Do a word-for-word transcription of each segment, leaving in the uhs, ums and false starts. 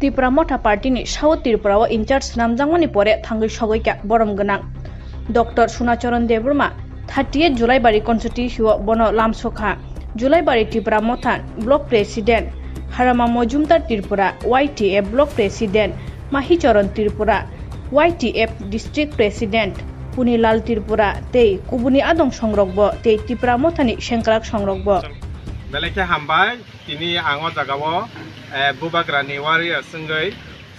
Tipra Motha Party ni South Tripura o in charge swnamjakmani pore thangwi sogwi kha borom gwnang Doctor Sunacharan Debbarma thirty-eight Julaibari constituency o bono lamsokha. Julaibari Tipra Motha Block President Harama Mojumdar Tripura, Y T F Block President Mahicharan Tripura, Y T F District President Punilal Tripura tei kubuni adong songrokbo tei Tipra Mothani sengkrak songrokbo. Belai khe hambai, tini ang o jagao, eh, Bubagrani warriors wngwi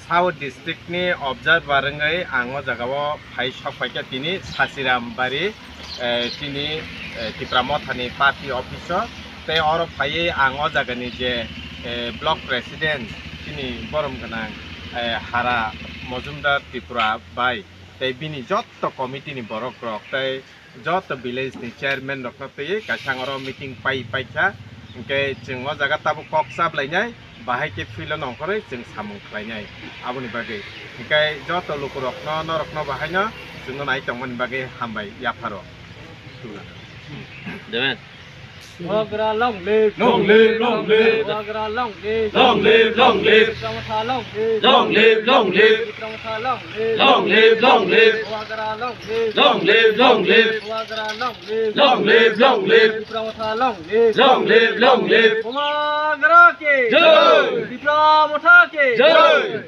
South District ni observer wngwi ang o jagao phai sok phaikha tini Sasiram Bari, eh, tini, eh, Tipra Mothani party office o. Tei oro phaiwi ang o jagani je, eh, block president tini borom gwnang, eh, Hara Mojumdar Tripura bai tei bini jotto committee ni borok rok tei joto village ni chairman rokno twiwi kaisa ang oro meeting pai paikha, hwnkhe chwng o jaga tabuk kok chablainai, bahai khe field o nongkhorwi chwng samung khlainai. Aboni bagwi hwnkhe joto lukurokno norokno bahaino chwngno nai tongmani bagwi hambai yapharo. Demen. Bubagra long live. Long live, long live. Bubagra long live. Long live, long live. Tipra Motha long live. Long live, long live. Tipra Motha long live. Long live, long live. Bubagra long live. Long live, long live. Bubagra long live. Long live, long live. Tipra Motha long live. Long live, long live. Bubagra ki. Jai. Tipra Motha ki. Jai.